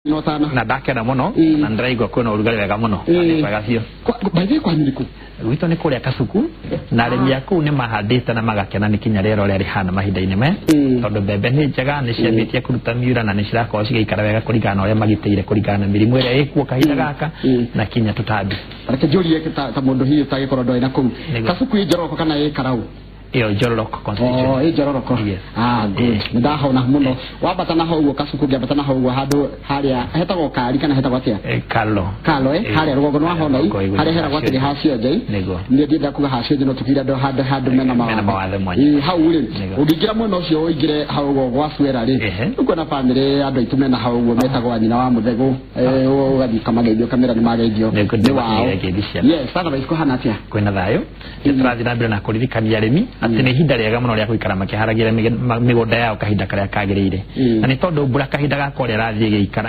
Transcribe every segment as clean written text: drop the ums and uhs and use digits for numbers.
Notana na ndakena muno na ndĩraigua kwĩna ũrugarĩ wega mũno na nĩ kwega biũ. By the way, kwanyu nĩ kũ? Gwitũ nĩ kũrĩa Kasuku, na arĩmi a kũu nĩ mahandĩte na magakena nĩ kinya rĩera ũrĩa rĩhana mahinda-inĩ maya, tondũ mbembe nĩ njega, nĩ ciambĩtie kũruta miura na nĩ cirakorwo cigĩikara wega kũringana na ũrĩa magitĩire, kũringana na mĩrimũ ĩrĩa ĩkuo kahinda gaka na kinya tũtambi. Reke njũrie ta mũndũ hihi ũtagĩkorwo ndwarĩ na kũu. Nĩguo. Kasuku ĩ Njoroko kana ĩ Karau? Ĩyo Njoroko constituency. Oh, ĩ Njororoko. Yes. Ah, good. Nĩ ndahona mũno. Wambata na hau ũguo Kasuku, ngĩambata na hau ũguo handũ harĩa hetagwo Kari kana hetagwo atĩa? Kalo. Kalo, harĩa rũgongo nĩ wahona i Rũgongo igũrũ. harĩa heragwo atĩrĩ hacionje. Nĩguo. Nĩ ndienda kuga hacionje, no tũkire andũ handũ mena mena mawathe mwanya. Ĩ, hau rĩ, Nĩguo. ũngĩingĩra mwena ũcio ũingĩre hau ũguo gwa Suera rĩ, ũkuona bamĩrĩ andũ aitũ mena hau ũguo metagwo wa nyina wa Mũthegũ. Ũgathiĩ ũkamageithia, ũkamera nĩ mageithio. Nĩguo, nĩ wao. nĩmageithia ciana. Yes, otherwise kũhana atĩa? Kwĩna thayũ. Nĩ tũrathiĩ na mbere na kũririkania arĩmi atĩ nĩ ihinda rĩega mũno rĩa gũikara makĩharagĩria mĩgũnda yao kahinda karĩa kagĩrĩire, na nĩ tondũ mbura kahinda gaka ũrĩa ĩrathiĩ ĩgĩikara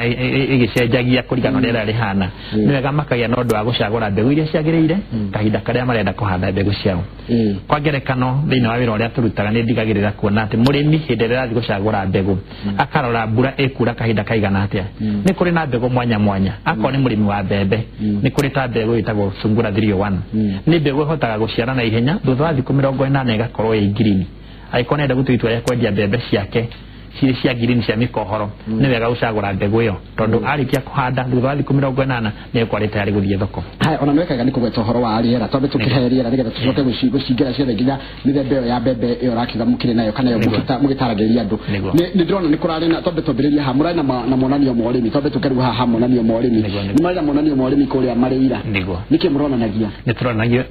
ĩgĩcenjagia kũringana na ũrĩa rĩera rĩhana, nĩ wega makagĩa na ũndũ wa gũcagũra mbegũ iria ciagĩrĩire kahinda karĩa marenda kũhanda mbegũ ciao. Kwa ngerekano, thĩinĩ wa wĩra ũrĩa tũrutaga, nĩ ndigagĩrĩra kuona atĩ mũrĩmi hĩndĩ ĩrĩa arathiĩ gũcagũra mbegũ akarora mbura ĩkura kahinda kaigana atĩa. Nĩ kũrĩ na mbegũ mwanya mwanya. Akorwo nĩ mũrĩmi wa mbembe, nĩ kũrĩ ta mbegũ ĩtagwo Sungura 301. Nĩ mbegũ ĩhotaga gũciara na ihenya, thutha wa thikũ 80 ĩgakorwo ĩ ngirini. Angĩkorwo nĩarenda gũtua itua rĩa kwendia mbembe ciake cirĩ cia ngirini cia mĩkohoro, nĩ wega gũcagũra mbegũ ĩyo, tondũ arĩkia kũhanda, thutha wa thikũ 80 nĩ ĩgũkorwo ĩrĩ tayarĩ gũthiĩ thoko. Haya, ona nĩwekaga nĩ kũgweta ũhoro wa rĩera, twambe tũkĩhe rĩera nĩgetha tũcoke gũcingĩra ciothe nginya mĩthemba ĩyo ya mbembe ĩyo ũrakiuga mũkĩrĩ nayo kana ĩyo mũgĩtaragĩria andũ. Nĩguo. Nĩ ndĩrona nĩ kũrarĩ na, twambe twambĩrĩrie haha, mũrarĩ na monanio ma ũrĩmi, twambe tũke rĩu haha monanio ma ũrĩmi. Nĩguo, nĩguo. Nĩ marĩ na monanio ma ũrĩmi kũrĩa Marĩira. Nĩguo. Nĩkĩ mũronanagia? Nĩ tũronanagia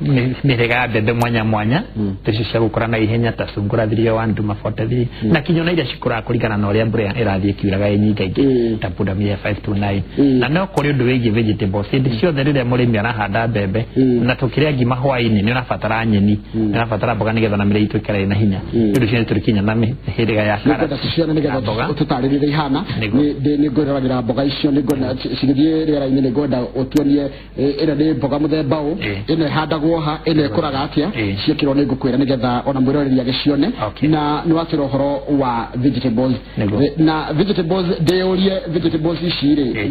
mĩhĩrĩga ya mbembe mwanya mwanya, icio cia gũkũra na ihenya ta Sungura 301, Duma 43, na kinya ona iria cikũraga kũringana na ũrĩa mbura ĩrathiĩ ĩkiuraga ĩ nyingaingĩ, ta Pundamilia 529. Na no kũrĩ ũndũ wĩgiĩ vegetables. Hĩndĩ ciothe rĩrĩa mũrĩmi arahanda mbembe na tũkĩrĩa ngima hwaĩ-inĩ, nĩ ũrabatara nyeni, nĩ ũrabatara mboga nĩgetha na mĩrĩ itũ ĩikare ĩna hinya. Nĩ ũndũ ũcio nĩ tũrĩ kinya na mĩhĩrĩga ya nĩngwenda karati tũcione nĩgetha na mboga. Tũtarĩrie ũrĩa ihana. Nĩguo. Nĩ ngwĩroragĩra mboga icio, nĩ ngwenda cigĩthiĩ rĩera-inĩ, nĩ ngwenda ũtuonie ĩno nĩ mboga mũthemba ũ, ĩno ĩhandagwo ha, ĩno ĩkũraga atĩa. Ciĩkĩrwo nĩ ngũkwĩra nĩgetha ona mwĩroreri agĩcione. Na nĩ watwĩra ũhoro wa vegetables. Nĩguo. Na vegetables, ndĩũrie, vegetables ici rĩ,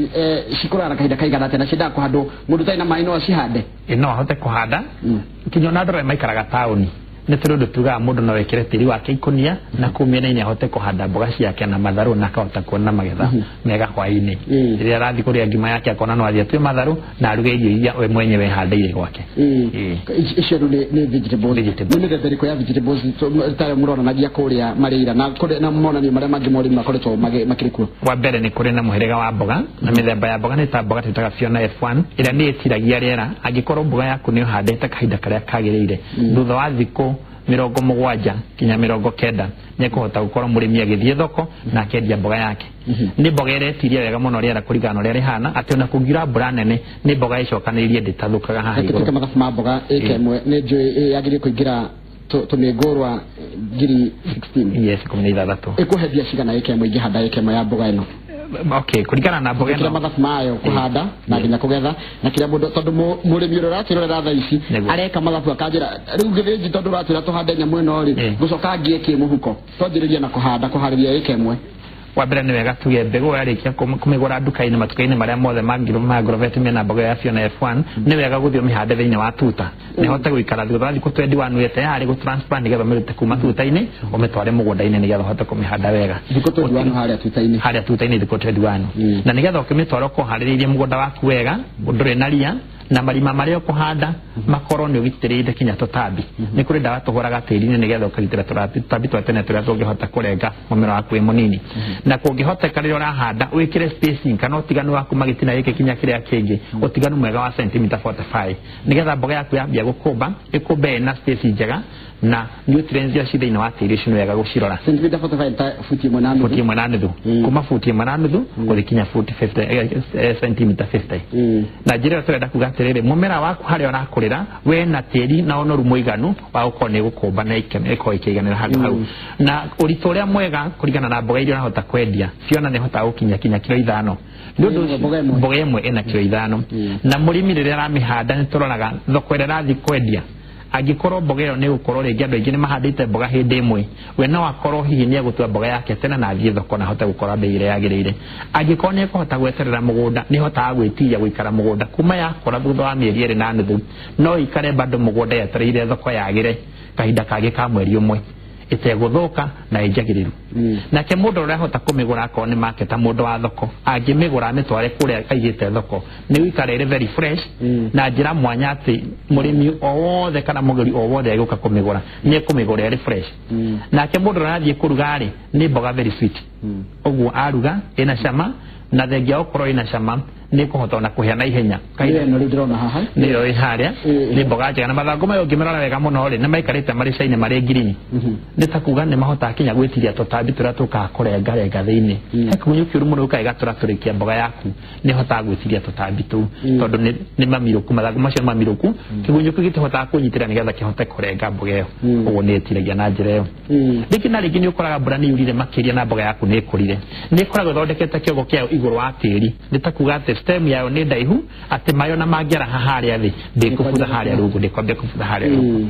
cikũraga na kahinda kaigana atĩa, na ciendaga kũhandwo mũndũ ũtarĩ na maĩ no acihande? Ĩ, no ahote kũhanda, kinya ona andũ arĩa maikaraga taũni. Nĩ tũrĩ ũndũ tugaga mũndũ no ekĩre tĩri wake ikũnia na kũu mĩena-inĩ ahote kũhanda mboga ciake na matharũ, na akahota kuona magetha mega hwaĩ-inĩ rĩrĩa arathiĩ kũrĩa ngima yake, akona no athiĩ atue matharũ na aruge irio iria we mwenyewe ehandĩire gwake. Icio rĩu nĩ vegetables. Vegetables. Nĩ mĩthemba ĩrĩkũ ya vegetables tarĩ mũronanagia kũrĩa Marĩira na kũrĩa na monanio marĩa mangĩ morĩmi makoretwo makĩrĩ kuo? Wa mbere, nĩ kũrĩ na mũhĩrĩga wa mboga, na mĩthemba ya mboga nĩ ta mboga twĩtaga Fiona F1, ĩrĩa nĩ ĩtiragia rĩera. Angĩkorwo mboga yaku nĩ ũhandĩte kahinda karĩa kagĩrĩire, thutha wa thikũ 70 nginya 90 nĩ ekũhota gũkorwo mũrĩmi agĩthiĩ thoko na akendia mboga yake. Nĩ mboga ĩretiria wega mũno rĩera kũringana na ũrĩa rĩhana, atĩ ona kũngiura mbura nene, nĩ mboga ĩcokanĩrĩirie, ndĩtathũkaga haha Reke igũrũ. Tuĩke mathabu ma mboga, ĩka ĩmwe nĩ njũĩ yagĩrĩire kũingĩra tũmĩngũrwa ngiri 16. Yes, 16. Ĩkũhe mbia cigana ĩka ĩmwe ingĩhanda ĩka ĩmwe ya mboga ĩno? Okay, kũringana na mboga kĩrĩa ĩno mathabu mayo kũhanda na nginya kũgetha na kĩrĩa mũndũ, tondũ mũrĩmi ũrĩa ũratwĩrorera thaa ici areka mathabu akanjĩra, rĩu Gĩthĩnji, tondũ ũratwĩra tũhande nyamũ ĩno rĩ, ngũcoka ngie kĩ mũhuko? Twanjĩrĩria na kũhanda, kũharĩria ĩka ĩmwe. Wa mbere, nĩ wega tuge mbegũ yarĩkia kũmĩgũra nduka-inĩ, matuka-inĩ marĩa mothe ma Agrovet mena mboga ya Fiona F1, nĩ wega gũthiĩ ũmĩhande thĩinĩ wa tuta na ĩhote gũikara thutha wa thikũ 21 wĩ tayarĩ gũ transplant, nĩgetha ũmĩrute kuma tuta-inĩ ũmĩtware mũgũnda-inĩ, nĩgetha ũhote kũmĩhanda wega. Thikũ 21 harĩa tuta-inĩ? Harĩa tuta-inĩ, thikũ 21. Na nĩgetha ũkĩmĩtwara ũkorwo ũharĩrĩirie mũgũnda waku wega, ndũrĩ na ria, na marima marĩa ũkũhanda makorwo nĩ ũgitĩrĩire kinya tũtambi. Nĩ kũrĩ ndawa tũhũraga tĩri-inĩ nĩgetha ũkagitĩra tũtambi twa tene tũrĩa tũngĩhota kũrenga mũmera waku wĩ mũnini. Na kũngĩhoteka, rĩrĩa ũrahanda wĩkĩre spacing kana ũtiganu wa kuma gĩtina gĩkĩ kinya kĩrĩa kĩngĩ, ũtiganu mwega wa centimeter 45, nĩgetha mboga yaku yambia gũkũmba, ĩkũmbe ĩna space njega, na nutrients iria ci thĩinĩ wa tĩri ũcio nĩ wega gũcirora. Centimeter 45 ta futi ĩmwe na nuthu. Futi 1.5. Kuma futi 1.5 gũthiĩ kinya futi 50, centimeter 50. Na njĩra ĩyo tũrenda kuga atĩrĩrĩ, mũmera waku harĩa ũrakũrĩra we na tĩri na ũnoru mũiganu wa gũkorwo nĩ gũkũmba na ĩkorwo ĩkĩiganĩra handũ hau, na ũritũ ũrĩa mwega kũringana na mboga iria ũrahota kwendia. Ciona nĩ ĩhotaga gũkinya kinya kiro 5. Nĩ ũndũ ũcio Mboga ĩmwe. Mboga ĩmwe ĩna kiro 5. Na mũrĩmi rĩrĩa aramĩhanda, nĩ tũroraga thoko ĩrĩa arathiĩ kwendia. Angĩkorwo mboga ĩyo nĩ gũkorwo rĩngĩ andũ aingĩ nĩ mahandĩte mboga hĩndĩ ĩmwe, we no akorwo hihi nĩ egũtua mboga yake tene na athiĩ thoko na ahote gũkora mbei ĩrĩa yagĩrĩire. Angĩkorwo nĩ ekũhota gweterera mũgũnda, nĩ ĩhotaga gwĩtiria gũikara mũgũnda kuma yakũra thutha wa mĩeri 2.5, no ĩikare bado mũgũnda yetereire thoko yagĩre kahinda kangĩ ka mweri ũmwe ĩtegũthũka na ĩnjagĩrĩru. Nake mũndũ ũrĩa ahota kũmĩgũra akorwo nĩ market ta mũndũ wa thoko, angĩmĩgũra amĩtware kũrĩa aigĩte thoko, nĩ gũikara ĩrĩ very fresh na njĩra mwanya atĩ mũrĩmi o wothe kana mũgũri o wothe agĩũka kũmĩgũra nĩ ekũmĩgũra ĩrĩ fresh. Nake mũndũ ũrĩa arathiĩ kũruga rĩ, nĩ mboga very sweet. Ũguo aruga ĩna cama, na thengia gũkorwo ĩna cama nĩ kũhota ona kũhĩa na ihenya. Ĩno rĩu ndĩrona haha nĩyo ĩ harĩa, nĩ mboga njega na mathangũ mayo ũngĩmĩrora wega mũno rĩ, nĩ maikarĩte marĩ caine marĩ ngirini. Nĩ ta kuga nĩ mahotaga kinya gwĩtiria tũtambi tũrĩa tũkaga kũrengarenga thĩinĩ. He kĩgunyũ kĩũru mũno gĩũkaga gĩgatũratũrĩkia mboga yaku, nĩ ĩhotaga gwĩtiria tũtambi tũu tondũ nĩ mamirũku, mathangũ macio nĩ mamirũku. Kĩgunyũ kĩu gĩtihotaga kũnyitĩrĩra nĩgetha kĩhote kũrenga mboga ĩyo. Ũguo nĩ ĩtiragia na njĩra ĩyo. Rĩngĩ na rĩngĩ nĩ ũkoraga mbura nĩ yurire makĩria na mboga yaku nĩ ĩkũrire. Nĩ ĩkoragwo ĩthondekete kĩongo kĩayo igũrũ wa tĩri. Nĩ ta kuga atĩ stem yayo nĩ ndaihu, atĩ maĩ ona mangĩaraha harĩa thĩ ndĩkũbutha harĩa rungu, ndĩkwambia kũbutha harĩa rungu.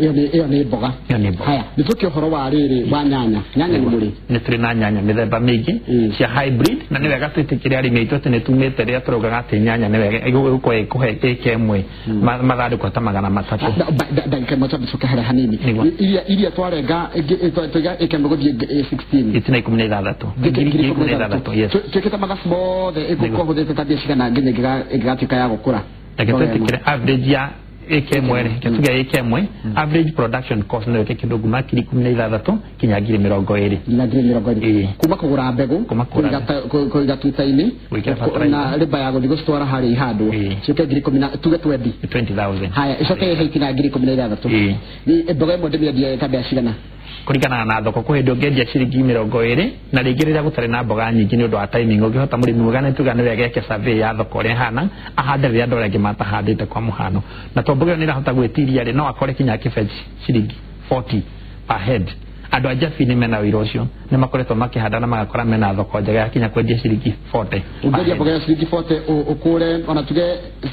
Ĩyo nĩ mboga. Ĩyo nĩ mboga. Haya, nĩ tũke ũhoro wa rĩrĩ wa nyanya. Nyanya nĩ mũrĩ? Nĩ tũrĩ na nyanya mĩthemba mĩingĩ cia hybrid, na nĩ wega twĩtĩkĩre arĩmi aitũ atĩ nĩ tumĩte rĩrĩa tũraugaga atĩ nyanya nĩ wega ĩgũkorwo ĩkũhe ĩka ĩmwe mathandũkũ ta 300. Ndagĩka ĩmwe twambe tũke harĩa hanini. Iria twarenga twaiga ĩka ĩmwe gũthiĩ 16. Itina 16. 16, yes. Twĩkĩte mathabu mothe ĩgũkorwo hũthĩte ta mbia cigana nginya ĩngĩgatuĩka ya gũkũra? Reke twĩtĩkĩre average ya ĩka ĩmwe rĩ, reke tuge ĩka ĩmwe, average production cost no ĩke kĩndũ kuma 16,000 kinya 20,000. Nginya 20,000. Kuma kũgũra mbegũ, kũiga tuta-inĩ, na rĩba ya gũthiĩ gũcitwara harĩa ihandwo, ciũke ngiri ikũmi na tuge 20. 20,000. Haya, ĩcoke ĩhe itina 16,000. Mboga ĩmwe ndĩmĩendie ta mbia cigana? Kũringana na thoko, kwĩ hĩndĩ ũngĩendia ciringi 20, na rĩngĩ rĩrĩa gũtarĩ na mboga nyingĩ nĩ ũndũ wa timing, ũngĩhota mũrĩmi mwega nĩ tuga nĩ wega eke survey ya thoko ũrĩa ĩhana, ahande rĩrĩa andũ arĩa angĩ matahandĩte kwa mũhano. Na tondũ mboga ĩyo nĩ ĩrahota gwĩtiria rĩ, no akore kinya akĩbenji ciringi 40 per head. Andũ a Jabi nĩ mena wĩra ũcio, nĩ makoretwo makĩhanda na magakora mena thoko njega ya kinya kwendia ciringi 40. Ũngĩendia mboga ya ciringi 40 ũkũre ona tuge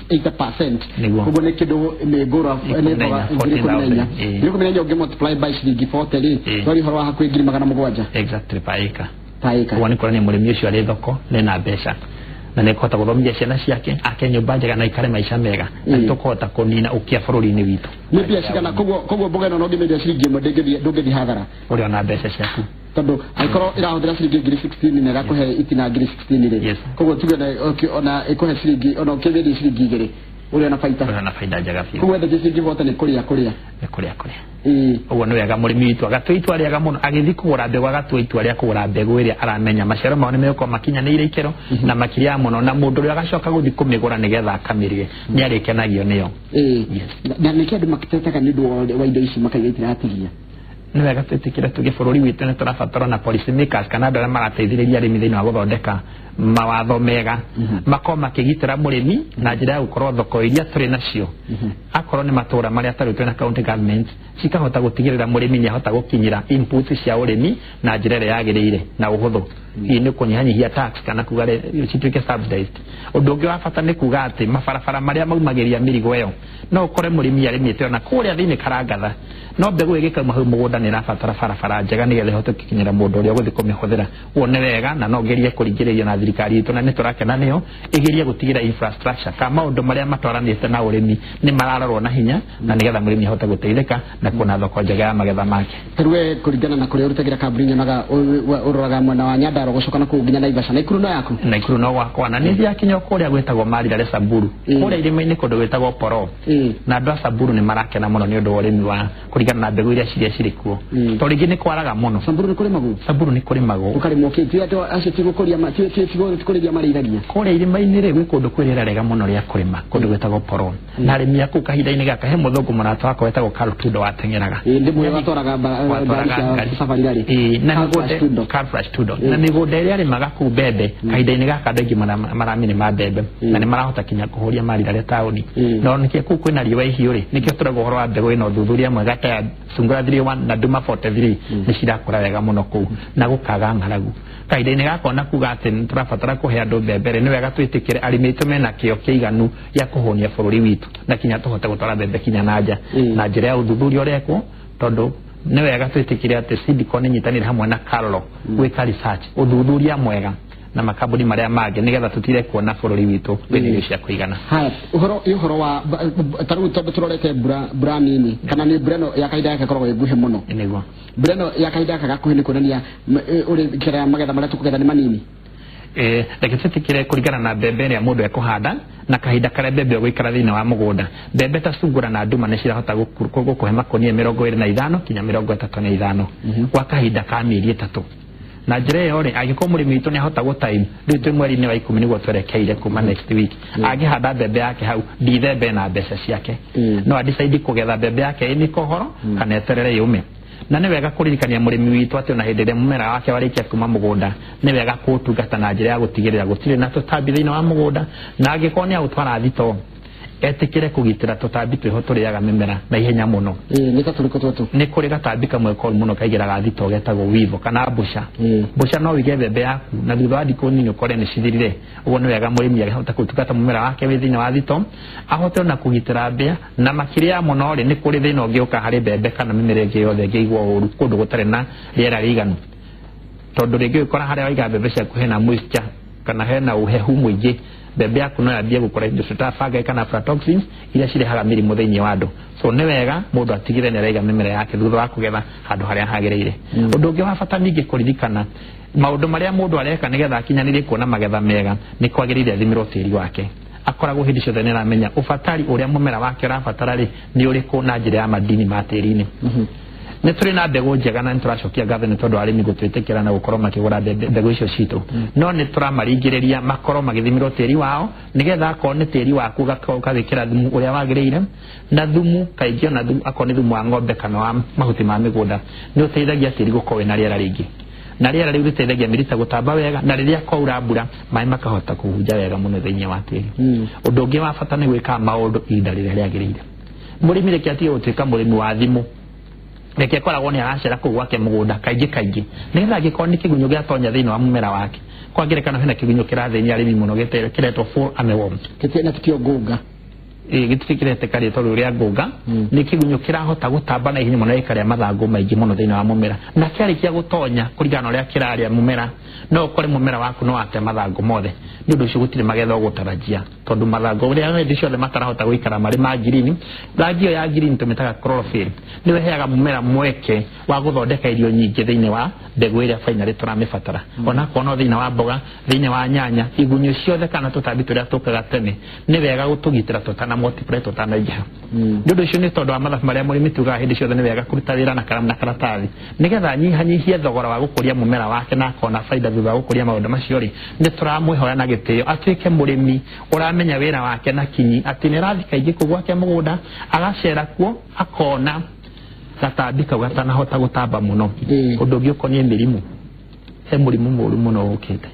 80%. Ũguo nĩ kĩndũ nĩ ngũra nĩ mboga 14,000. 14,000 ũngĩ multiply by ciringi 40 rĩ, twari ũhoro wa hakuhĩ 700,000. Exactly, per acre. Per acre. Ũguo nĩ kuonania mũrĩmi ũcio arĩ thoko na ena mbeca, na nĩ ekũhota gũthomithia ciana ciake, ake nyũmba njega na aikare maica mega, na tũkũhota kũnina ũkĩa bũrũri-inĩ witũ. Nĩ mbia cigana? Koguo mboga ĩno no ngĩmĩendia ciringi ĩmwe ndũngĩthiĩ hathara. Ũrĩ ona mbeca ciaku. Tondũ angĩkorwo ĩrahũthĩra ciringi 16,000 na ĩgakũhe itina 16,000 rĩ, koguo tuge ona ĩkũhe ciringi, ona ũkĩmĩendia ciringi 2 ũrĩ ona baita. Ũrĩ ona baita njega biũ. Koguo wendetie ciringi 40 nĩ kũrĩa kũrĩa. Nĩ kũrĩa kũrĩa. Ũguo nĩ wega mũrĩmi witũ agatua itua rĩega mũno, agĩthiĩ kũgũra mbegũ agatua itua rĩa kũgũra mbegũ ĩrĩa aramenya maciaro mao nĩ megũkorwo makinyanĩire ikĩro na makĩria ya mũno, na mũndũ ũrĩa agacoka gũthiĩ kũmĩgũra nĩgetha akamĩrĩe nĩ arĩkenagio nĩyo. Na nĩkĩo andũ makĩtetaga nĩ ũndũ wa indo ici makaiga itiratigia? Nĩ wega twĩtĩkĩre tuge bũrũri witũ nĩ tũrabatara na policy makers kana andũ arĩa marateithĩrĩria arĩmi thĩinĩ wa gũthondeka mawatho mega, makorwo makĩgitĩra mũrĩmi na njĩra ya gũkorwo thoko iria tũrĩ nacio, akorwo nĩ matũra marĩa tarĩu twĩna county government cikahota gũtigĩrĩra mũrĩmi nĩ ahota gũkinyĩra inputs cia ũrĩmi na njĩra ĩrĩa yagĩrĩire na ũhũthũ. Hihi nĩ kũnyihanyihia tax kana kuga cituĩke subsidized. Ũndũ ũngĩ wa bata nĩ kuga atĩ mabarabara marĩa maumagĩria mĩrigo ĩyo, no ũkore mũrĩmi arĩmĩte ona kũrĩa thĩinĩ Karangatha, no mbegũ ĩgĩkauma hau mũgũnda nĩ ĩrabatara barabara njega nĩgetha ĩhote gũkinyĩra mũndũ ũrĩa ũgũthiĩ kũmĩhũthĩra. Ũguo nĩ wega na no ngerie kũringĩrĩria na thirikari itũ, na nĩ tũrakena nĩyo ĩgerie gũtigĩra infrastructure kana maũndũ marĩa matwaranĩte na ũrĩmi nĩ mararorwo na hinya, na nĩgetha mũrĩmi ahote gũteithĩka na kuona thoko njega ya magetha make. Tarĩu we kũringana na kũrĩa ũrutagĩra kambuni nyonaga ũroraga mwena wa Nyandarua gũcoka na kũu nginya Naivasha. Naikuru no yaku? Naikuru no gwakwa, na nĩ thiaga kinya kũrĩa gwĩtagwo Marirare Samburu, kũrĩa irĩma-inĩ kũndũ gwĩtagwo Poro, na andũ a Samburu nĩ marakena mũno nĩ ũndũ wa ũrĩmi wa kũringana na mbegũ iria ciria cirĩ kuo, tondũ rĩngĩ nĩ kwaraga mũno. Samburu nĩ kũrĩmagwo? Samburu nĩ kũrĩmagwo. Gũkarĩmwo kĩ? Ti andũ acio ti gũkũria ti kũrĩithia marĩithagia? Kũrĩa irĩma-inĩ rĩ, gwĩ kũndũ kwĩ rĩera rĩega mũno rĩa kũrĩma, kũndũ gwĩtagwo Poro, na arĩmi a kũu kahinda-inĩ gaka he mũthũngũ mũrata wakwa wetagwo Carl Tudo wateng'eraga. Ndĩmũĩ watwaraga ngari cia safari rally. Na mĩgũnda Carl Tudo, na mĩgũnda ĩrĩa arĩmaga kũu mbembe kahinda-inĩ gaka andũ aingĩ maramĩrĩma mbembe na nĩ marahota kinya kũhũria Marirare taũni. Na nĩkĩo kũu kwĩna riũa ihiũ rĩ, nĩkĩo tũrauga ũhoro wa mbegũ ĩno ũthuthuria mwega ta ya Sungura 31 na Duma 43 nĩ cirakũra wega mũno kũu na gũkaga ng'aragu. Kahinda-inĩ gaka ona kuga atĩ nĩ tũrabatara tũrabatara kũhe andũ mbembe rĩ, nĩ wega twĩtĩkĩre arĩmi aitũ mena kĩo kĩiganu gĩa kũhũnia bũrũri witũ na kinya tũhote gũtwara mbembe kinya na nja na njĩra ya ũthuthuria ũrekwo, tondũ nĩ wega twĩtĩkĩre atĩ Seedcon ĩnyitanĩire hamwe na Carlo gwĩka research, ũthuthuria mwega na makambuni marĩa mangĩ nĩgetha tũtire kuona bũrũri witũ wĩna irio cia kũigana. Haya, ũhoro wa ta rĩu tondũ tũrorete mbura nini kana nĩ mbura ĩno ya kahinda gaka ĩkoragwo ĩ nguhĩ mũno. Nĩguo. Mbura ĩno ya kahinda gaka gakuhĩ nĩ kuonania kĩrĩa magetha marĩa tũkũgetha nĩ manini. Reke twĩtĩkĩre kũringana na mbembe ĩrĩa mũndũ ekũhanda na kahinda karĩa mbembe ĩgũikara thĩinĩ wa mũgũnda. Mbembe ta cungura na nduma nĩ cirahota gũkũhe makũnia 25 kinya 35 kwa kahinda ka mĩeri 3. Na njĩra ĩyo rĩ, angĩkorwo mũrĩmi witũ nĩ ahota gũtime, rĩu twĩ mweri-inĩ wa 10 nĩguo twerekeire kuma next week, angĩhanda mbembe yake hau ndithembe na mbeca ciake, no adecide kũgetha mbembe yake ĩ mĩkohoro kana eterere yũme. Na nĩ wega kũririkania mũrĩmi witũ atĩ ona hĩndĩ ĩrĩa mũmera wake warĩkia kuma mũgũnda, nĩ wega kũũtungata na njĩra ya gũtigĩrĩra gũtirĩ na tũtambi thĩinĩ wa mũgũnda, na angĩkorwo nĩ agũtwara thitoo etĩkĩre kũgitĩra tũtambi twĩho tũrĩaga mĩmera na ihenya mũno. Nĩ ta tũrĩkũ tũtũ? Nĩ kũrĩ gatambi kamwe koru mũno kaingĩraga thitoo getagwo weevil kana mbũca. Mbũca no ũige mbembe yaku na thutha wa thikũ nini ũkore nĩ cithirire. Ũguo nĩ wega mũrĩmi akĩhota gũtungata mũmera wake wĩ thĩinĩ wa thitoo, ahote ona kũgitĩra mbĩa, na makĩria ya mũno rĩ, nĩ kũrĩ thĩna ũngĩũka harĩ mbembe kana mĩmera ĩngĩ yothe ĩngĩigwo ũru kũndũ gũtarĩ na rĩera rĩiganu, tondũ rĩngĩ ũgĩkora harĩa waiga mbembe ciaku hena moisture kana hena ũhehu mũingĩ, mbembe yaku no yambie gũkũra indo ta fungi kana aflatoxins iria cirehaga mĩrimũ thĩinĩ wa andũ. So nĩ wega mũndũ atigĩrĩre nĩ araiga mĩmera yake thutha wa kũgetha handũ harĩa hagĩrĩire. Ũndũ ũngĩ wa bata ningĩ kũririkana maũndũ marĩa mũndũ areka nĩgetha akinyanĩrie kuona magetha mega, nĩ kwagĩrĩire athimĩrwo tĩri wake, akoragwo hĩndĩ ciothe nĩ aramenya ũbatari ũrĩa mũmera wake ũrabatara rĩ nĩ ũrĩkũ na njĩra ya madini ma tĩri-inĩ. Nĩ tũrĩ na mbegũ njega na nĩ tũracokia ngatho nĩ tondũ arĩmi gũtwĩtĩkĩra na gũkorwo makĩgũra mbegũ icio citũ, no nĩ tũramaringĩrĩria makorwo magĩthimĩrwo tĩri wao nĩgetha akorwo nĩ tĩri waku ũgawĩkĩra thumu ũrĩa wagĩrĩire, na thumu kaingĩ ona thumu akorwo nĩ thumu wa ng'ombe kana wa mahuti ma mĩgũnda nĩ ũteithagia tĩri gũkorwo wĩna rĩera rĩingĩ, na rĩera rĩu rĩteithagia mĩrita gũtamba wega, na rĩrĩa kwaura mbura maĩ makahota kũhunja wega mũno thĩinĩ wa tĩri. Ũndũ ũngĩ wa bata nĩ gwĩka maũndũ ihinda rĩrĩa rĩagĩrĩire. Mũrĩmi reke atige gũtuĩka mũrĩmi wa thimũ, reke akoragwo nĩ aracera kũu gwake mũgũnda kaingĩ kaingĩ, nĩgetha angĩkorwo nĩ kĩgunyũ gĩatonya thĩinĩ wa mũmera wake. Kwa ngerekano hena kĩgunyũ kĩrathĩnia arĩmi mũno kĩretwo fall armyworm. Na tikio ngũnga. Gĩtirĩ kĩretĩka rĩtwa rĩu rĩa ngũnga, nĩ kĩgunyũ kĩrahota gũtamba na ihenya mũno gĩkarĩa mathangũ maingĩ mũno thĩinĩ wa mũmera, na kĩarĩkia gũtonya kũringana na ũrĩa kĩrarĩa mũmera, no ũkore mũmera waku no wate mathangũ mothe. Nĩ ũndũ ũcio gũtirĩ magetha ũgũtarajia, tondũ mathangũ ũrĩa hĩndĩ ciothe matarahota gũikara marĩ ma green. Rangi ĩyo ya green tũmĩtaga chlorophyll, nĩyo ĩheaga mũmera mweke wa gũthondeka irio nyingĩ thĩinĩ wa mbegũ ĩrĩa finally tũramĩbatara. Onakorwo no thĩinĩ wa mboga, thĩinĩ wa nyanya, igunyũ ciothe kana tũtambi tũrĩa tũkaga tene, nĩ wega gũtũgitĩra tũtana multiply tũtanaingĩha. Nĩ ũndũ ũcio nĩ tondũ wa mathabu marĩa mũrĩmi tugaga hĩndĩ ciothe nĩ wega kũruta wĩra na karamu na karatathi, nĩgetha anyihanyihie thogora wa gũkũria mũmera wake na akona baida thutha wa gũkũria maũndũ macio rĩ, nĩ tũramwĩhoya na gĩtĩo atuĩke mũrĩmi ũramenya wĩra wake na kinyi, atĩ nĩ arathiĩ kaingĩ kũu gwake mũgũnda, agacera kuo, akona gatambi kau gatanahota gũtamba mũno. Ũndũ ũngĩ ũkoniĩ mĩrimũ, he mũrimũ mũũru mũno ũkĩte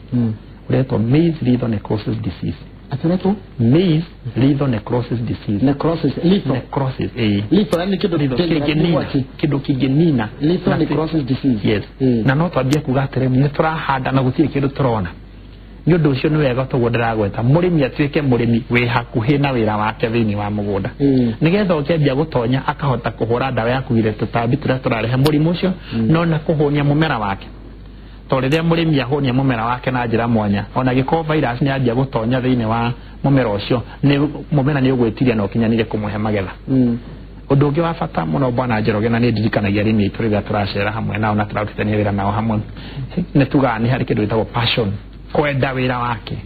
ũretwo maize lethal necrosis disease. Atĩ maize lethal necrosis disease. Necrosis, lethal. Necrosis, Lethal, yani kĩndũ kĩngĩnina, kĩndũ kĩngĩnina. Lethal necrosis disease. Yes. Na no twambie kuga atĩrĩ, nĩ tũrahanda na gũtirĩ kĩndũ tũrona. Nĩ ũndũ ũcio nĩ wega toguo ndĩragweta, mũrĩmi atuĩke mũrĩmi wĩ hakuhĩ na wĩra wake thĩinĩ wa mũgũnda, nĩgetha ũkĩambia gũtonya akahota kũhũra ndawa ya kũgirĩrĩria tũtambi tũrĩa tũrarehe mũrimũ ũcio, no na kũhũnia mũmera wake. Tondũ rĩrĩa mũrĩmi ahũnia mũmera wake na njĩra mwanya, ona angĩkorwo virus nĩ yanjia gũtonya thĩinĩ wa mũmera ũcio, mũmera nĩ ũgwĩtiria na ũkinyanĩrie kũmũhe magetha. Ũndũ ũngĩ wa bata mũno bwana Njoroge, na nĩ ndirikanagia arĩmi aitũ rĩrĩa tũracera hamwe nao na tũrarutithania wĩra nao hamwe, nĩ tugaga nĩ harĩ kĩndũ gĩtagwo passion, kwenda wĩra wake,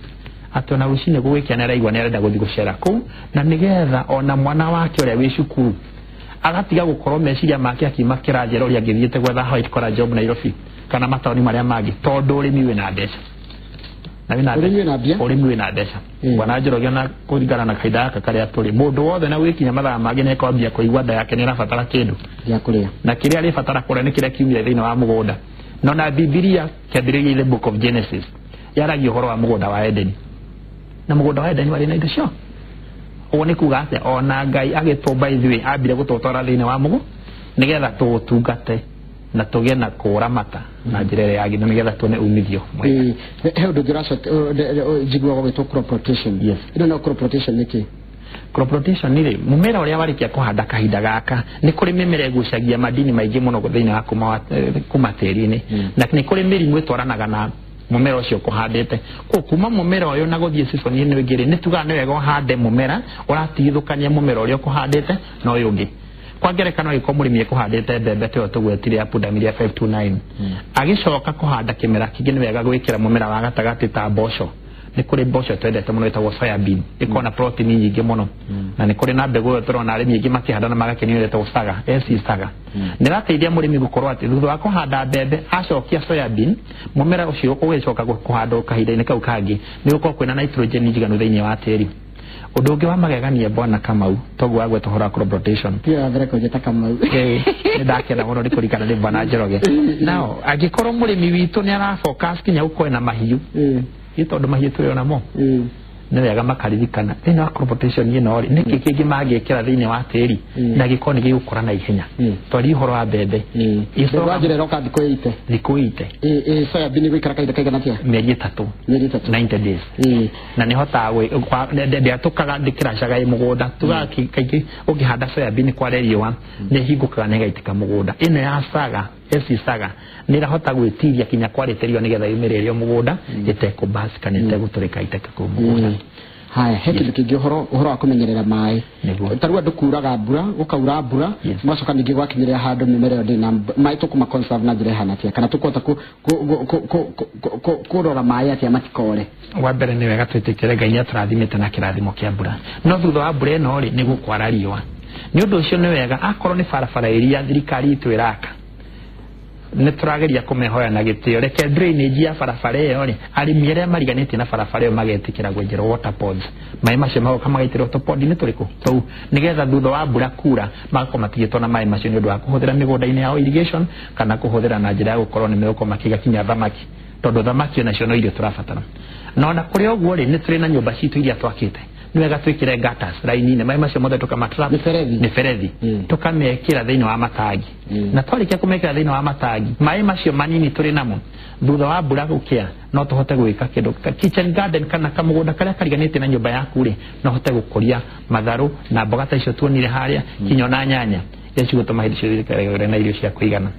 atĩ ona rũcinĩ gũgĩkĩa nĩ araigua nĩ arenda gũthiĩ gũcera kũu, na nĩgetha ona mwana wake ũrĩa wĩ cukuru agatiga gũkorwo meciria make akiuma kĩrathi ũrĩa angĩthiĩte gwetha white collar job Nairobi kana mataũni marĩa mangĩ, tondũ ũrĩmi wĩna mbeca. Na wĩna mbeca, ũrĩmi wĩna mbeca. Bwana Njoroge, na kũringana na kahinda gaka karĩa tũrĩ, mũndũ wothe na gwĩkinya mathaa mangĩ nĩ ekwambia kũigua nda yake nĩ ĩrabatara kĩndũ gĩa kũrĩa, na kĩrĩa arĩbatara kũrĩa nĩ kĩrĩa kiumire thĩinĩ wa mũgũnda. No na Bibilia kĩambĩrĩria the book of Genesis yaragia ũhoro wa mũgũnda wa Edeni, na mũgũnda wa Edeni warĩ na indo cio. Ũguo nĩ kuga atĩ ona Ngai agĩtũmba ithuĩ ambire gũtũtwara thĩinĩ wa mũgũnda nĩgetha tũũtungate Na tũgĩe na kũramata na njĩra ĩrĩa yagĩrĩire nĩgetha tuone umithio mwega. He ũndũ ũngĩ njiguaga ũgĩtwo crop rotation. Ĩno no crop rotation nĩ kĩ? Crop rotation nĩ mũmera ũrĩa warĩkia kũhanda kahinda gaka nĩ kũrĩ mĩmera ĩgucagia madini maingĩ mũno thĩinĩ wa kuma tĩri-inĩ, na nĩ kũrĩ mĩrimũ ĩtwaranaga na mũmera ũcio ũkũhandĩte. Koguo kuma mũmera ũyũ na gũthiĩ season ĩno ĩngĩ rĩ, nĩ tugaga nĩ wega ũhande mũmera ũratigithũkania mũmera ũrĩa ũkũhandĩte na ũyũ ũngĩ. Kwa ngerekano angĩkorwo mũrĩmi ekũhandĩte mbembe ta ĩyo tũgwetire ya pundamilia 529, agĩcoka kũhanda kĩmera kĩngĩ nĩ wega gwĩkĩra mũmera wa gatagatĩ ta mboco. Nĩ kũrĩ mboco twendete mũno ĩtagwo soya bean, ĩkoragwo na protein nyingĩ mũno, na nĩ kũrĩ na mbegũ ĩyo tũrona arĩmi aingĩ makĩhanda na magakenio ĩtagwo saga, SC saga. Nĩ ĩrateithia mũrĩmi gũkorwo atĩ thutha wa kũhanda mbembe acokia soya bean, mũmera ũcio ũgĩcoka kũhandwo kahinda-inĩ kau kangĩ nĩ gũkorwo kwĩna nitrogen njiganu thĩinĩ wa tĩri. Ũndũ ũngĩ wa magegania bwana Kamau, toguo wagweta ũhoro wa crop rotation. Tiga mbere kũnjĩta Kamau. Nĩ ndakena mũno nĩ kũririkana nĩ bwana Njoroge. Nao angĩkorwo mũrĩmi witũ nĩ ara focus kinya gũkorwo na mahiũ, nĩ tondũ mahiũ tũrĩ onamo, nĩ wega makaririkana thĩinĩ wa crop rotation ĩno rĩ, nĩkĩ kĩngĩ mangĩkĩra thĩinĩ wa tĩri na gĩkorwo nĩ gĩgũkũra na ihenya. Twaria ũhoro wa mbembe. Mbembe wa njĩra ĩroka thikũ 8. Thikũ 8. Soya bean ĩgũikara kahinda kaigana atĩa? Mĩeri 3. Mĩeri 3. 90 days. Na nĩhotaga ndĩatũkaga ndĩkĩracaga ĩ mũgũnda. Tugaga kaingĩ ũngĩhanda soya bean kware riũa nĩ ĩhingũkaga na ĩgaitĩka mũgũnda. Ĩno ya saga, SC saga, nĩ ĩrahota gwĩtiria kinya kwarĩte riũa nĩgetha yumĩre ĩrĩ o mũgũnda ĩtekũbasi kana ĩtegũtũrĩka iteke kũu mũgũnda. Haya, he kĩndũ kĩngĩ ũhoro wa kũmenyerera maĩ. Ta rĩu andũ kuraga mbura, gũkaura mbura, mũgacoka ningĩ gwakinyĩrĩra handũ mĩmera ĩyo ndĩrĩ na maĩ, tũkũma conserve na njĩra ĩhana atĩa, kana tũkũhota kũrora maĩ atĩa matikore? Wa mbere nĩ wega twĩtĩkĩre Ngai nĩ atũrathimĩte na kĩrathimo kĩa mbura, no thutha wa mbura ĩno rĩ, nĩ gũkwara riũa. Nĩ ũndũ ũcio nĩ wega akorwo nĩ barabara iria thirikari itũ ĩraka, nĩ tũrageria kũmehoya na gĩtĩo, reke drainage ya barabara ĩyo rĩ, arĩmi arĩa mariganĩtie na barabara ĩyo magetĩkĩra gwenjerwo water ponds. Maĩ macio magoka magaitĩrwo tũpondi-inĩ tũrĩkũ tũu, nĩgetha thutha wa mbura kura magakorwo matigĩtwo na maĩ macio nĩ ũndũ wa kũhũthĩra mĩgũnda-inĩ yao irrigation, kana kũhũthĩra na njĩra ya gũkorwo nĩ megũkorwo makĩiga kinya thamaki, tondũ thamaki onacio no irio tũrabatara. Na ona kũrĩ ũguo rĩ, nĩ tũrĩ na nyũmba citũ iria twakĩte, nĩ wega twĩkĩre gutters raini-inĩ, maĩ macio mothe tũkamatrap mĩberethi, tũkamekĩra thĩinĩ wa matangi, na twarĩkia kũmekĩra thĩinĩ wa matangi, maĩ macio manini tũrĩ namo thutha wa mbura gũkĩa no tũhote gwĩka kĩndũ kitchen garden kana kamũgũnda karĩa kariganĩtie na nyũmba yaku rĩ, no ũhote gũkũria matharũ na mboga ta icio tuonire harĩa, kinya ona nyanya iria cigũtũma hĩndĩ ciothe ikarĩa na irio cia kũigana.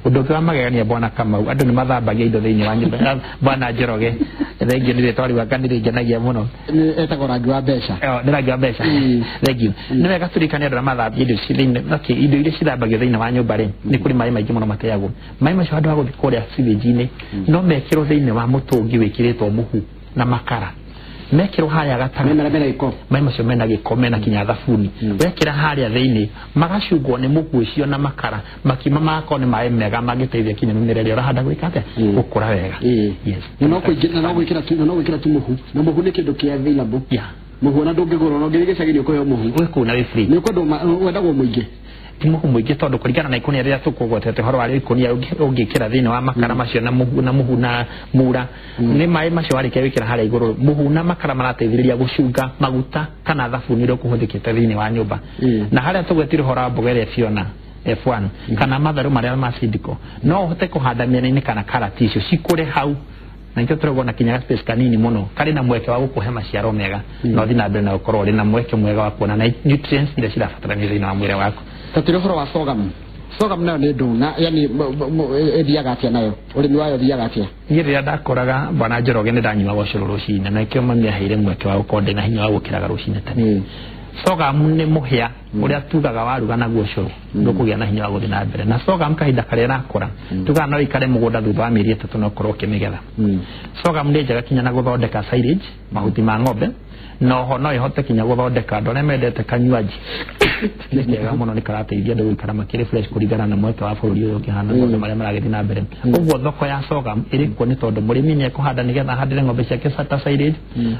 Ũndũ ũngĩ wa magegania bwana Kamau, andũ nĩ mathambagia indo thĩinĩ wa nyũmba. Bwana Njoroge, thengio nĩ rĩtwa rĩu anga nĩ rĩngenagia mũno. Etagwo rangi wa mbeca. Nĩ rangi wa mbeca. Thengio. Nĩ wega tũririkane andũ arĩa mathambia indo ici thĩinĩ, okay, indo iria cithambagio thĩinĩ wa nyũmba rĩ, nĩ kũrĩ maĩ maingĩ mũno mateagwo. Maĩ macio handũ ha gũthiĩ kũrĩa sewage-inĩ, no mekĩrwo thĩinĩ wa mũtũngi wĩkĩrĩtwo mũhu na makara. Mekĩrwo harĩa gatagatĩ, maĩ macio mena gĩko, mena kinya thabuni. Wekĩra harĩa thĩinĩ, magacungwo nĩ mũhu ũcio na makara, makiuma magakorwo nĩ maĩ mega mangĩteithia kinya mĩmera ĩrĩa ũrahanda gwĩka atĩa? Gũkũra wega. Yes. Na no gwĩkĩra tu mũhu. Na mũhu nĩ kĩndũ kĩa available. Mũhu ona ndũngĩgũrwo, no ũngĩthiĩ gĩcagi-inĩ ũkũheo mũhu. Wĩ kũu na wĩ free. Nĩ ũkwendwo, wendagwo mũingĩ. Ti mũhu mũingĩ tondũ kũringana na ikũnia rĩrĩa tũkũgwetete ũhoro wa ikũnia ũngĩkĩra thĩinĩ wa makara macio na mũhu na mũhu na mura, nĩ maĩ macio warĩkia gwĩkĩra harĩa igũrũ, mũhu na makara marateithĩrĩria gũcunga maguta kana thabuni ũrĩa ũkũhũthĩkĩte thĩinĩ wa nyũmba. Na harĩa tũgwetire ũhoro wa mboga ĩrĩa Fiona F1 kana matharũ marĩa ma sindiko, no ũhote kũhanda mĩena-inĩ kana karati icio cikũre hau, na nikĩo tũrauga ona kinya space kanini mũno karĩ na mweke wa gũkũhe maciaro mega, na ũthiĩ na mbere na gũkorwo ũrĩ na mweke mwega wa kuona na nutrients iria cirabatarania thĩinĩ wa mwĩrĩ waku. Ta tũrĩ ũhoro wa sorghum. Sorghum nayo nĩ ndũ, yani ĩthiaga atĩa nayo? Ũrĩmi wayo ũthiaga atĩa? Niĩ rĩrĩa ndakoraga bwana Njoroge nĩ ndanyuaga ũcũrũ rũcinĩ, na nĩkĩo mami aheire mweke wa gũkorwo ndĩna hinya wa gũkĩraga rũcinĩ tene. Sorghum nĩ mũhĩa ũrĩa tugaga waruga naguo ũcũrũ, ndũkũgĩa na hinya wa gũthiĩ na mbere. Na sorghum kahinda karĩa ĩrakũra, tugaga no ĩikare mũgũnda thutha wa mĩeri 3 na ũkorwo ũkĩmĩgetha. Sorghum nĩ njega kinya na gũthondeka silage, mahuti ma ng'ombe, na oho no ĩhote kinya gũthondeka andũ arĩa mendete kanywaji. Nĩ kega mũno, nĩ karateithia andũ gũikara makĩrĩ fresh kũringana na mweke wa bũrũri ũyũ ũkĩhana, maũndũ marĩa maragĩthiĩ na mbere. Ũguo thoko ya sorghum ĩrĩ kuo nĩ tondũ mũrĩmi nĩ ekũhanda nĩgetha ahandĩre ng'ombe ciake ta silage,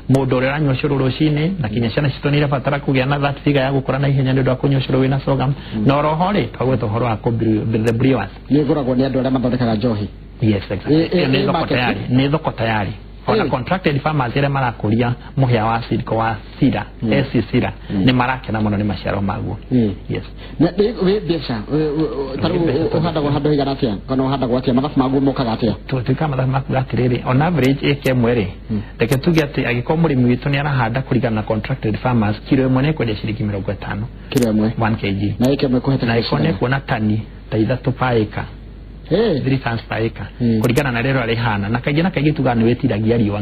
mũndũ ũrĩa ũranyua ũcũrũ rũcinĩ, na kinya ciana citũ nĩ irabatara kũgĩa na that figure ya gũkũra na ihenya nĩ ũndũ wa kũnyua ũcũrũ wĩna sorghum. Na oroho rĩ, twagweta ũhoro wa the brewers. Nĩ ĩgũragwo nĩ andũ arĩa mathondekaga njohi. Yes, exactly. Nĩ thoko tayari. Nĩ thoko tayari. Ona contracted farmers arĩa marakũria mũhĩa wa Silco wa Sira, SC Sira, nĩ marakena mũno nĩ maciaro maguo. Yes. Na wĩ mbeca ta rĩu ũhandagwo handũ haigana atĩa kana ũhandagwo atĩa, mathabu maguo mokaga atĩa? Tuĩka mathabu makuga atĩrĩrĩ, on average ĩka ĩmwe rĩ, reke tuge atĩ angĩkorwo mũrĩmi witũ nĩ arahanda kũringana na contracted farmers, kiro ĩmwe nĩ ĩkwendia ciringi 50. Kiro ĩmwe 1 kg. Na ĩka ĩmwe kũhetũka na ĩkorwo nĩ kuona tani ta 3 per acre. 3 tons per acre kũringana na rĩera rĩhana, na kaingĩ tugaga nĩ wĩtiragia riũa.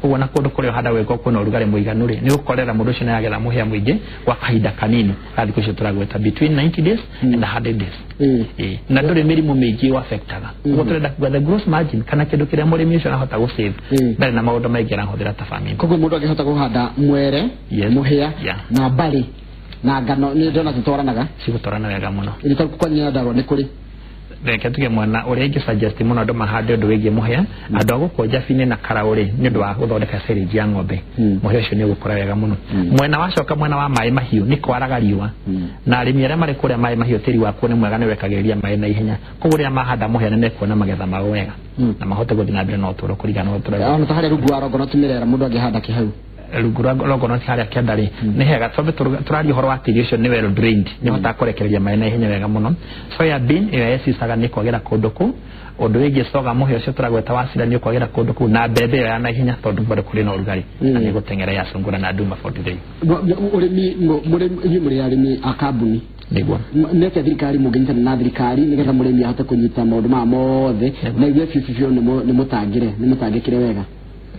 Ũguo na kũndũ kũrĩa ũhandagwo gũkorwo kwĩna ũrugarĩ mũiganu rĩ, nĩ ũkorera mũndũ ũcio nĩagetha mũhĩa mũingĩ gwa kahinda kanini ga thikũ icio tũragweta between 90 days and 100 days. Na ndũrĩ mĩrimũ mĩingĩ ũ-affectaga. Ũguo tũrenda kuga the gross margin kana kĩndũ kĩrĩa mũrĩmi ũcio arahota gũ-save ndarĩ na maũndũ maingĩ arahũthĩra ta farming. Koguo mũndũ angĩhota kũhanda mwere, mũhĩa na barley na ngano, nĩ ndona citwaranaga, cigũtwarana wega mũno. Nĩ ta kwa Nyandarua nĩ kũrĩ reke tuge mwena ũrĩa ingĩ suggest mũno andũ mahande ũndũ wĩgiĩ mũhĩa, andũ a gũkũ Njabinĩ na Karaũ rĩ, nĩ ũndũ wa gũthondeka silage ya ng'ombe, mũhĩa ũcio nĩ ũgũkũra wega mũno. Mwena wacoka mwena wa maĩ mahiũ nĩ kwaraga riũa, na arĩmi arĩa marĩ kũrĩa maĩ mahiũ tĩri wakuo nĩ mwega, nĩ wekagĩrĩria maĩ na ihenya, koguo rĩrĩa mahanda mũhĩa nĩ mekuona magetha mao wega na mahote gũthiĩ na mbere na ũtũũro kũringana na ũtũũro. Ona ta harĩa rungu wa Longonot Mĩrera mũndũ angĩhanda kĩ hau? Rungu rwa Longonot harĩa kĩanda rĩ, nĩ hega tondũ tũraria ũhoro wa tĩri ũcio nĩ well drained, nĩ ũhotaga kũrekereria maĩ na ihenya wega mũno. Soya bean ĩyo yecicaga nĩ kwagĩra kũndũ kũu. Ũndũ wĩgiĩ soga mũhĩa ũcio tũragweta wa Sira nĩ ũkwagĩra kũndũ kũu, na mbembe ĩyo ya naihenya tondũ bado kũrĩ na ũrugarĩ, na nĩ gũteng'era ya sungura na nduma 43. Ũrĩmi, inyuĩ mũrĩ arĩmi a kambuni, nĩguo nĩ atĩa thirikari mũngĩnyitana na thirikari nĩgetha mũrĩmi ahote kũnyita maũndũ maya mothe na ithuĩ biũ biũ nĩ mũtangĩre, nĩ mũtangĩkĩre wega?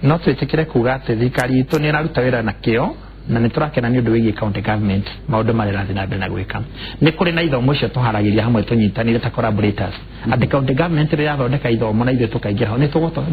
No twĩtĩkĩre kuga atĩ thirikari itũ nĩ ĩraruta wĩra na kĩo, na nĩ tũrakena nĩ ũndũ wĩgiĩ county government maũndũ marĩa ĩrathiĩ na mbere na gwĩka. Nĩ kũrĩ na ithomo icio tũharagĩria hamwe tũnyitanĩire ta collaborators, atĩ county government rĩrĩa yathondeka ithomo na ithuĩ tũkaingĩra ho, nĩ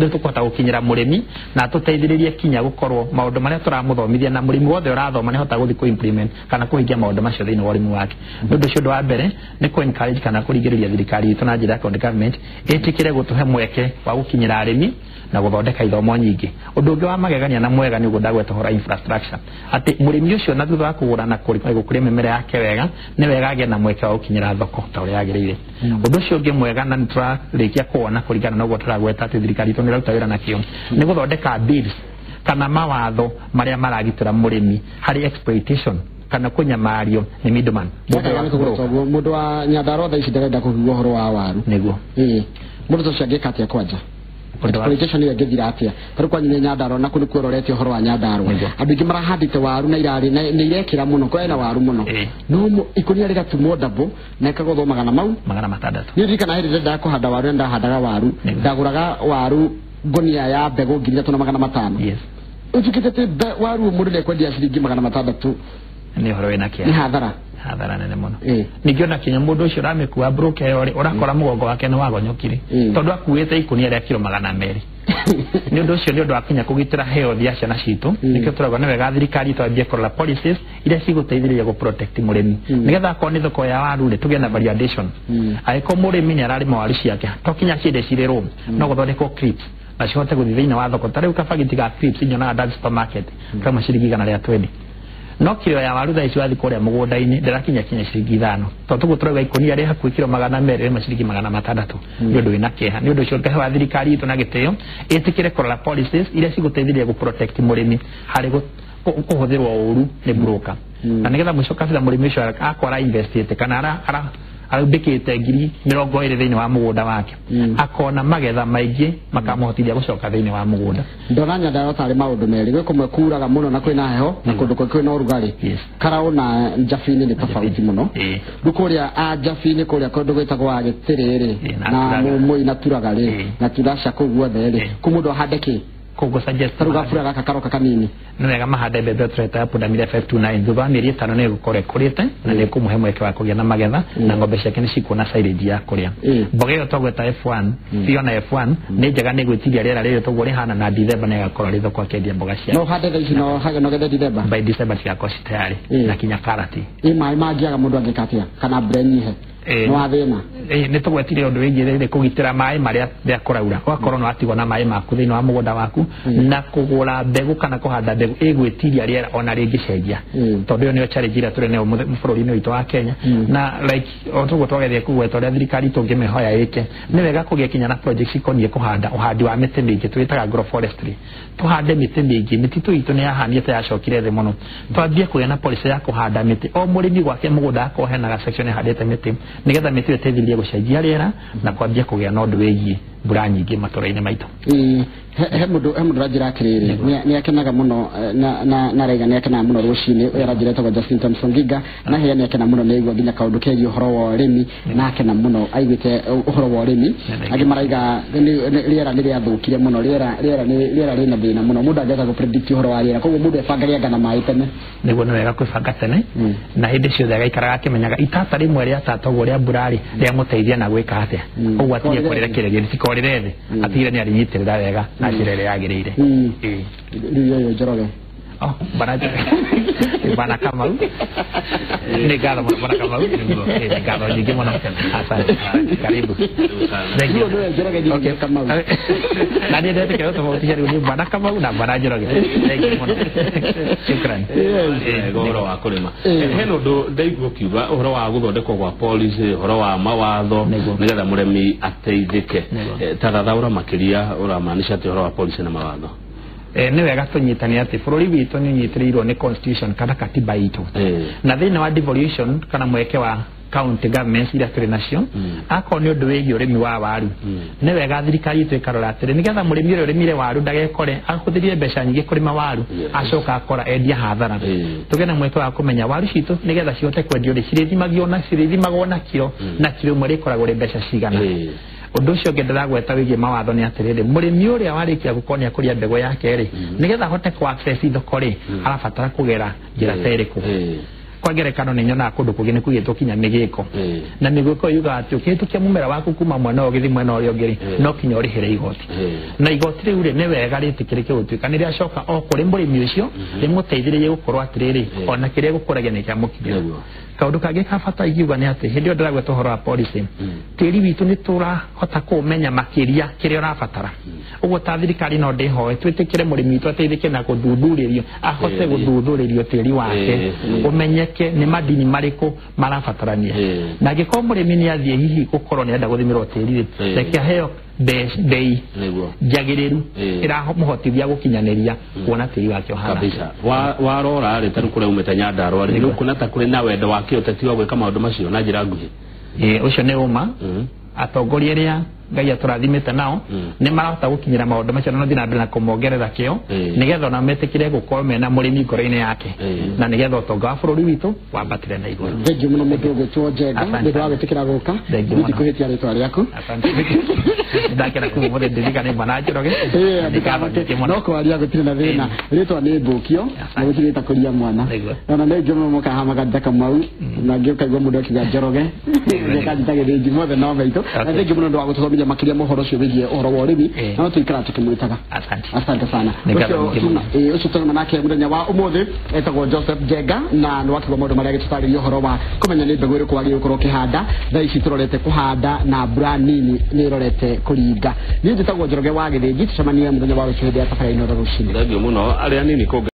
tũkũhota gũkinyĩra mũrĩmi na tũteithĩrĩrie kinya gũkorwo maũndũ marĩa tũramũthomithia, na mũrĩmi wothe ũrathoma nĩ ahotaga gũthiĩ kũ-implement kana kũhingia maũndũ macio thĩinĩ wa ũrĩmi wake. Nĩ ũndũ ũcio ũndũ wa mbere nĩ kũ-encourage kana kũringĩrĩria thirikari itũ na njĩra ya county government ĩtĩkĩre gũtũhe mweke wa gũkinyĩra arĩmi na gũthondeka ithomo nyingĩ. Ũndũ ũngĩ wa magegania na mwega nĩ ũguo ndagweta ũhoro wa infrastructure, atĩ mũrĩmi ũcio na thutha wa kũgũra na gũkũria mĩmera yake wega, nĩ wega agĩe na mweke wa gũkinyĩra thoko ta ũrĩa yagĩrĩire. Ũndũ ũcio ũngĩ mwega na nĩ tũrarĩkia kuona kũringana na ũguo tũragweta atĩ thirikari itũ nĩ ĩraruta wĩra na kĩo, nĩ gũthondeka bills kana mawatho marĩa maragitĩra mũrĩmi harĩ exploitation kana kũnyamario nĩ middleman. Mũndũ wa Nyandarua thaa ici ndarenda kũigua ũhoro wa waru. Nĩguo. Mũndũ ũcio angĩka atĩa kwanja? Exploitation ĩyo ĩngĩthira atĩa? Tarĩu kwanyu nĩ Nyandarua na kũu nĩkuo ũrorete ũhoro wa Nyandarua, andũ aingĩ marahandĩte waru na irarĩ nĩ irekĩra mũno, kwĩna waru mũno, no ikũnia rĩgatumwo double na ĩkagũthwo magana mau 600. Niĩ ndirikana hĩndĩ ĩrĩa ndendaga kũhanda waru, ndahandaga waru, ndagũraga waru ngũnia ya mbegũ 3500. Ũtuĩkĩte atĩ waru mũndũ nĩekwendia ciringi 600. Nĩ ũhoro wĩna kĩeha. Nĩ hathara. Hathara nene mũno. Ningĩ ona kinya mũndũ ũcio ũramĩkua broker ĩyo rĩ, ũrakora mũgongo wake nĩ wagonyokire tondũ akuĩte ikũnia rĩa kiro 200. Nĩ ũndũ ũcio nĩ ũndũ wa kinya kũgitĩra health ya ciana citũ, nĩkĩo tũrauga nĩ wega thirikari twambie kũrora policies iria cigũteithĩrĩria gũ protect mũrĩmi, nĩgetha akorwo nĩ thoko ya waru rĩ, tũgĩe na value addition. Angĩkorwo mũrĩmi nĩ ararĩma waru ciake, to kinya ciende cirĩ raw, no gũthondekwo crisps na cihote gũthiĩ thĩinĩ wa thoko. Ta rĩu kabagiti ga crisps nyonaga ndathi supermarket kama ciringi 120, no kiro ya waru thaa ici wathiĩ kũrĩa mũgũnda-inĩ ndĩrakinya kinya ciringi 5, tondũ tũguo tũrauga ikũnia rĩ hakuhĩ kiro 200 rĩma ciringi 600. Nĩ ũndũ wĩna kĩeha. Nĩ ũndũ ũcio ngahe thirikari itũ na gĩtĩo ĩtĩkĩre kũrora policies iria cigũteithĩrĩria gũ protect mũrĩmi harĩ kũhũthĩrwo ũru nĩ broker, na nĩgetha mũico kabitha mũrĩmi ũcio akorwo ara investĩte kana araumbĩkĩte 20,000 thĩinĩ wa mũgũnda wake, akona magetha maingĩ makamũhotithia gũcoka thĩinĩ wa mũgũnda. Ndona Nyandarua tarĩ maũndũ merĩ, gwĩ kũmwe kuraga mũno na kwĩna heho, na kũndũ kũngĩ kwĩna ũrugarĩ. Karaũ na Njabinĩ nĩ tofauti mũno. Rĩu kũrĩa a Njabinĩ kũrĩa kũndũ gwĩtagwo Agĩtĩrĩ rĩ, na Mũmũi na Turaga rĩ, na Turasha kũu guothe rĩ, kũu mũndũ ahande kĩ? Koguo suggest Tarĩu gabura gaka karoka kanini. Nĩ wega mahande mbembe tũreta ya pundamilia 529, thutha wa mĩeri 5 nĩ ĩgũkorwo ĩkũrĩte na nĩ ĩkũmũhe mweke wa kũgĩa na magetha, na ng'ombe ciake nĩ cikuona silage ya kũrĩa. Mboga ĩyo twagweta F1, Fiona F1 nĩ njega, nĩ gwĩtiria rĩera rĩrĩ toguo rĩhana, na December nĩ ĩgakorwo rĩ thoko akĩendia mboga ciake. No ũhande thaa ici no gethe December? By December cigakorwo ci tayari, na kinya karati. Ĩ maĩ mangĩaga mũndũ angĩka atĩa kana mbura ĩnyihe? Nĩ wa thĩna. Nĩ tũgwetire ũndũ wĩgiĩ kũgitĩra maĩ marĩa rĩrĩa kũraura, ũgakorwo nĩ watigwo na maĩ maku thĩinĩ wa mũgũnda waku, na kũgũra mbegũ kana kũhanda mbegũ ĩgwĩtiria rĩera ona rĩngĩcenjia, tondũ ĩyo nĩyo challenge ĩrĩa tũrĩ nayo bũrũri-inĩ witũ wa Kenya. Na like o tũguo twageria kũgweta ũrĩa thirikari tũngĩmĩhoya ĩke, nĩ wega kũgĩa kinya na project cikoniĩ kũhanda ũhandi wa mĩtĩ mĩingĩ twĩtaga agroforestry. Tũhande mĩtĩ mĩingĩ, mĩtitũ itũ nĩ yahanĩte yacokire thĩ mũno. Twambie kũgĩa na policy ya kũhanda mĩtĩ, o mũrĩmi gwake mũgũnda akorwo hena ga section ĩhandĩte mĩtĩ, nĩgetha mĩtĩ ĩyo ĩteithĩrĩrie gũcenjia rĩera na kwambia kũgĩa na ũndũ wĩgiĩ mbura nyingĩ matũra-inĩ maitũ. He mũndũ aranjĩra atĩrĩrĩ, nĩ akenaga mũno na araiga nĩ akenaga mũno rũcinĩ. Ũyũ aranjĩra etagwo Justin Thompson Giga, na he nĩ akena mũno nĩ aigua nginya kaũndũ kegiĩ ũhoro wa ũrĩmi, na akena mũno aiguĩte ũhoro wa ũrĩmi. Angĩ maraiga rĩera nĩ rĩathũkire mũno, rĩera rĩna thĩna mũno, mũndũ angĩhota gũ predict ũhoro wa rĩera, koguo mũndũ ebangage anga na maĩ tene. Nĩguo nĩ wega kwĩbanga tene, na hĩndĩ ciothe agaikaraga akĩmenyaga itata rĩmwe rĩa tata ũguo rĩa mbura rĩ rĩamũteithia na gwĩka atĩa, ũguo atige kũrĩra kĩrĩgĩrĩ tikorĩre thĩ, atigire nĩ arĩnyitĩrĩra wega na njĩra ĩrĩa yagĩrĩire. Rĩu ũyũ Njoroge. Oh, bana bana Kamau, nĩ ngatho mũno bana Kamau, nĩ ngatho nyingĩ mũno, asante, karibu. Thank you. Njoroge Kamau. Na niĩ ndetĩkĩra gũtofautisha rĩu nĩ bana Kamau na bana Njoroge. Thank you mũno. Shukran. Ũhoro wa kũrĩma, hena ũndũ ndaigua ũkiuga ũhoro wa gũthondekwo gwa policy, ũhoro wa mawatho nĩgetha mũrĩmi ateithĩke. Ta thathaũra makĩria ũramaanisha atĩ ũhoro wa policy na mawatho. Nĩ wega tũnyitane atĩ bũrũri witũ nĩ ũnyitĩrĩirwo nĩ constitution kana katiba itũ, na thĩinĩ wa devolution kana mweke wa county governments iria tũrĩ nacio, akorwo nĩ ũndũ wĩgiĩ ũrĩmi wa waru, nĩ wega thirikari itũ ĩkarora atĩrĩ, nĩgetha mũrĩmi ũrĩa ũrĩmire waru ndagekore ahũthĩrire mbeca nyingĩ kũrĩma waru acoka akora endia hathara. Tũgĩe na mweke wa kũmenya waru citũ nĩgetha cihote kwendio rĩ, cirĩthimagwo na kiro, na kiro ĩmwe rĩkoragwo rĩ mbeca cigana. Ũndũ ũcio ũngĩ ndĩragweta wĩgiĩ mawatho nĩ atĩrĩrĩ, mũrĩmi ũrĩa warĩkia gũkorwo nĩ akũria mbegũ yake rĩ, nĩgetha ahote kũ access thoko rĩ, arabatara kũgera njĩra ta ĩrĩkũ. Kwa ngerekano nĩ nyonaga kũndũ kũngĩ nĩ kũigĩtwo kinya mĩgĩko, na mĩgĩko yugaga atĩ ũkĩhĩtũkia mũmera waku kuma mwena ũyũ ũgĩthiĩ mwena ũrĩa ũngĩ rĩ, no kinya ũrĩhĩre igoti, na igoti rĩu rĩ nĩ wega rĩtĩkĩrĩke gũtuĩka nĩ rĩacoka o kũrĩ mũrĩmi ũcio, rĩmũteithĩrĩrie gũkorwo atĩrĩrĩ, ona kĩrĩa gũkũragia nĩ kĩamũkinyĩra. Kaũndũ kangĩ ka bata ingiuga nĩ atĩ hĩndĩ ĩyo ndĩragweta ũhoro wa policy, tĩri witũ nĩ tũrahota kũũmenya makĩria kĩrĩa ũrabatara. Ũguo ta thirikari no ndĩhoe twĩtĩkĩre mũrĩmi witũ ateithĩke na gũthuthurĩrio, ahote gũthuthurĩrio tĩri wake, ũmenyeke nĩ madini marĩkũ marabatarania. Na angĩkorwo mũrĩmi nĩ athiĩ hihi gũkorwo nĩ enda gũthimĩrwo tĩri rĩ, reke aheo bei njagĩrĩru ĩramũhotithia gũkinyanĩria kuona tĩri wake ũhana kabisa. Warora rĩ, ta rĩu kũrĩa umĩte Nyandarũa rĩ, nĩ ũkuona ta kũrĩ na wendo wa kĩũteti wa gwĩka maũndũ macio na njĩra nguhĩ? Ũcio nĩ ũma. Atongoria arĩa Ngai atũrathimĩte nao nĩ marahota gũkinyĩra maũndũ macio, na no thiĩ na mbere na kũmongerera kĩo nĩgetha ona metĩkĩre gũkorwo mena mũrĩmi ngoro-inĩ yake, na nĩgetha ũtonga wa bũrũri witũ wambatĩre na igũrũ. Thengiũ mũno mũndũ ũgwĩtwo Njenga nĩ ũndũ wa gwĩtĩkĩra gũka, ndikũhĩtia rĩtwa rĩaku. Ndakena kuma ũmũthĩ ndirikane Bwana Njoroge. No kwaria gũtirĩ na thĩna, rĩtwa nĩ Mbũkio na gũtirĩ ĩtakũria mwana. Ona nĩ ingĩ mũno mũkaha maganja Kamau, na ngĩ ũkaigua mũndũ akiuga Njoroge gĩkanjita gĩthĩnji mothe no maitũ. Na thengiũ mũno ũndũ wa gũtũthomithia makĩria mohoro ũcio wĩgiĩ ũhoro wa ũrĩmi, na no tũikara tũkĩmwĩtaga. Asante sana. Ũcio tũrĩ nake mũthenya wa ũmũthĩ etagwo Joseph Njenga, na nĩ wakiuga maũndũ marĩa agĩtũtarĩria ũhoro wa kũmenya nĩ mbegũ ĩrĩkũ wagĩrĩirwo gũkorwo ũkĩhanda. Thaa ici tũrorete kũhanda na mbura nini nĩ ĩrorete kũringa. Niĩ njĩtagwo Njoroge wa Gĩthĩnji, tũcemanie mũthenya wa rũciũ hĩndĩ ya tabarĩra ĩno rũcinĩ. Thengiũ mũno arĩa nini.